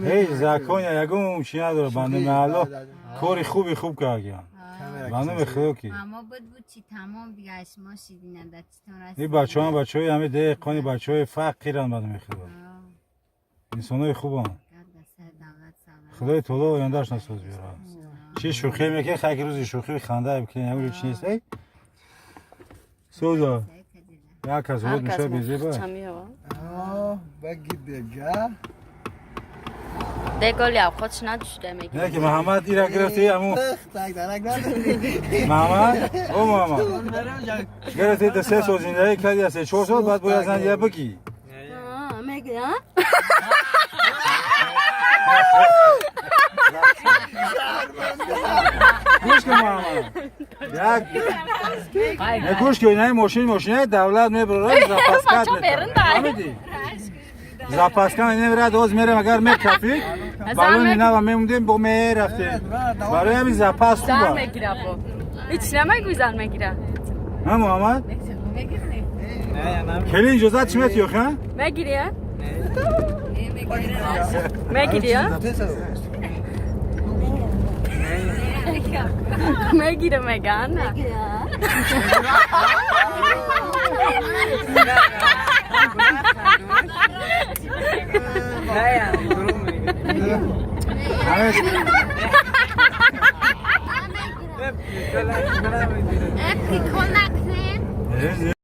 Ҳеҷ законя ягон чи надора, ба номи Аллоҳ кори хуби хуб кардагиам. Ба номи Худо ки. Ама буд буд чи тамом дига шумо шидина да читон расид. Ин бачаҳо бачаҳои ҳами деҳқони, бачаҳои фақиранд, ба номи Худо. Инсонои хубанд. Худои таоло ояндааш насоз биёрад. Чи шӯхӣ мекунӣ, хайки рӯзи шӯхӣ ханда бикунӣ, ягон чи нест, эй? Соза. Як кас Ҳар ҳуд кас меша безеба. Чамиёва. Баги дега. Деголи авқотш надушуда меги. Не ки Муҳаммад ира гирифти, аму Так дарак надори. Муҳаммад, о Муҳаммад. Гирифти да 3 сол зиндагӣ кардӣ, 3-4 сол баъд бояд зан я бигӣ. Меги, а? Гӯш кун, Муҳаммад. Як Не гӯш кун, ин мошин мошинаи давлат мебарад, запаска Бачо берун дай. Фаҳмидӣ? Запаска намерад, оз мерем, агар мекафид, балони нава мемондем, бо мерафтем. Барои ҳамин запас Зан хуба. мегира бо. Ҳеч намегӯй, зан мегира. Ҳа, Муҳаммад? Хеле иҷозат чӣ метиёх, ҳа? Мегири, а? Мегири, а? Мегира мега, ана. Ҳамин Прикол накунем.